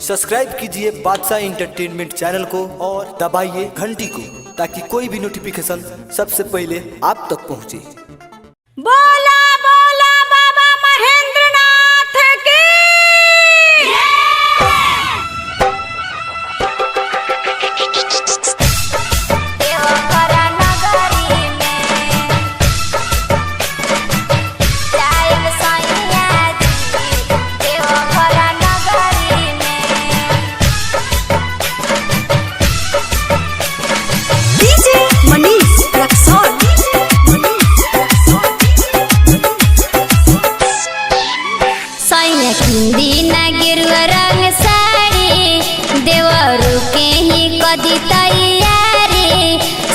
Subscribe कीजिए बादशाह entertainment channel को और दबाइए घंटी को ताकि कोई भी नोटिफिकेशन सबसे पहले आप तक पहुंचे। बोला बोला बाबा महेंद्रनाथ की। देवघर नगरी में जाइब सैया जी, देवघर नगरी में। डीजे मनीष रक्सौल। सैया किंदी ना गेरुआ रंग साड़ी, देवरू के ही कदी तैयारी।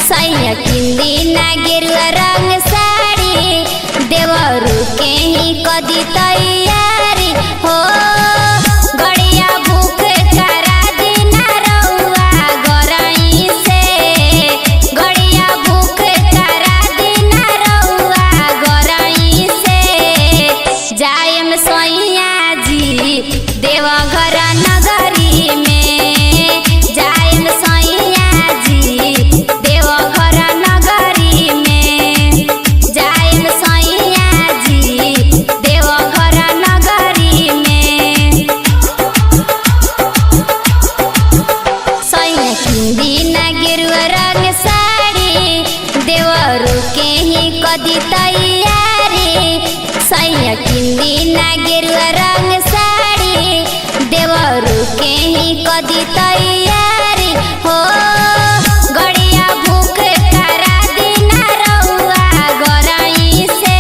सैया किंदी ना गेरुआ रंग साड़ी, देवरू के ही कदी तैयारी। हो गड़िया भूख करा दिना रउआ गरई से, गड़िया भूख करा दिना रउआ गरई से। जायम सैया जी देवघर नगरी में, जायम सैया जी देवघर नगरी में, जायम सैया जी देवघर नगरी में। सैया किंदी ना गेरुआ रंग साड़ी, देवरू के ही कदी तैयारी। सैया किंदी ना गेरुआ रंग साड़ी, देवरू के ही कदी तैयारी। हो गड़िया भूख करा दिना रउआ गरई से,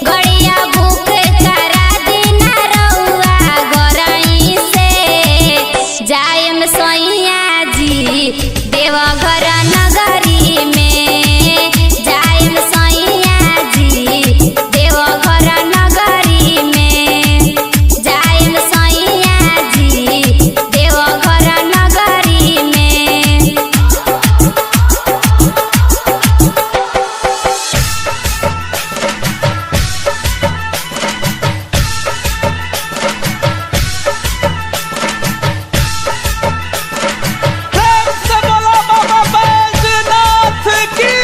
गड़िया भूख करा दिना रउआ गरई से। जायम सैया जी देवघर नगरी में, जायम सैया जी देवघर नगरी में, जायम सैया जी देवघर नगरी में। प्रेम से बोलो बाबा बैजनाथ की।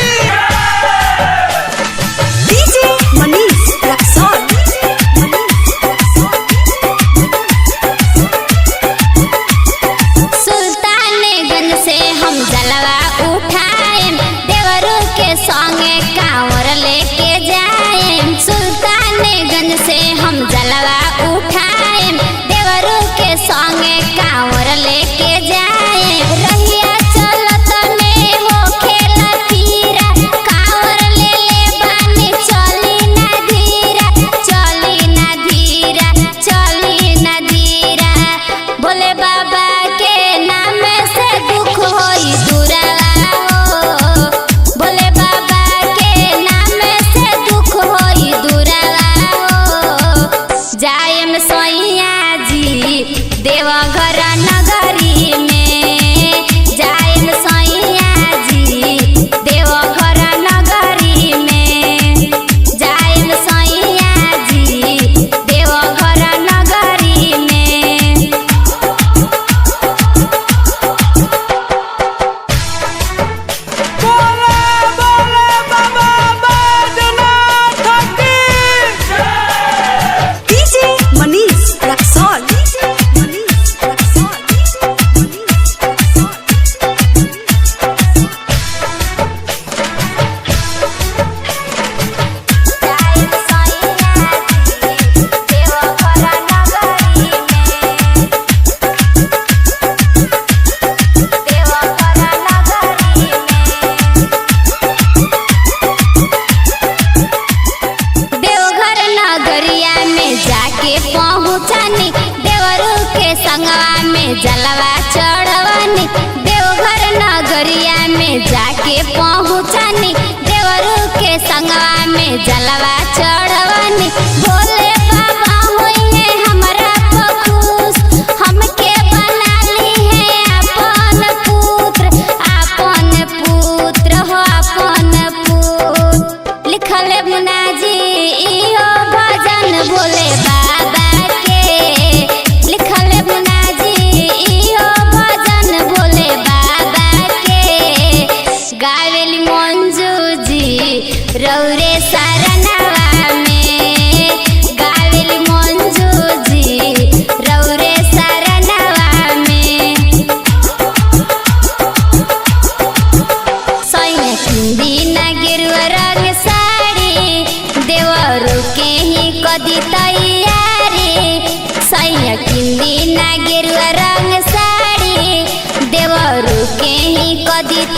डीजे मनीष रक्सौल। सुल्तानगंज से हम जलवा उठाएम, देवरू के संगे कांवर लेके जाएम। सुल्तानगंज से हम जलवा उठाएम, देवरू के संगे कांवर लेके जाएम। रहिया चलत में हो खेला पीरा, कांवर ले ले बानी चली ना धीरा, चली ना धीरा, चली ना धीरा। भोले बाबा के नाम से दुख होई दूरावा हो, भोले बाबा के नाम से दुख होई दूरावा हो। जायम सैया जी देवघर नगरी में, जायम सैया जी देवघर नगरी में, जायम सैया जी देवघर नगरी में। बोले बोले बाबा बैजनाथ की। डीजे मनीष रक्सौल। जायम सैया जी देवघर नगरी में, देवघर नगरी में। देवघर नगरिया में जाके पहुँचानी, देवरू के संगवा में जलवा चढ़वानी। देवघर नगरिया में जाके पहुँचानी, देवरू के संगवा में जलवा चढ़वानी। भोले बाबा होई है हमरा पखुश, हमके बना ली है अपन पुत्र, अपन पुत्र हो अपन पुत्र। लिखल मुनाजी इहो भजन भोले बाबा के, लिखल मुनाजी। दी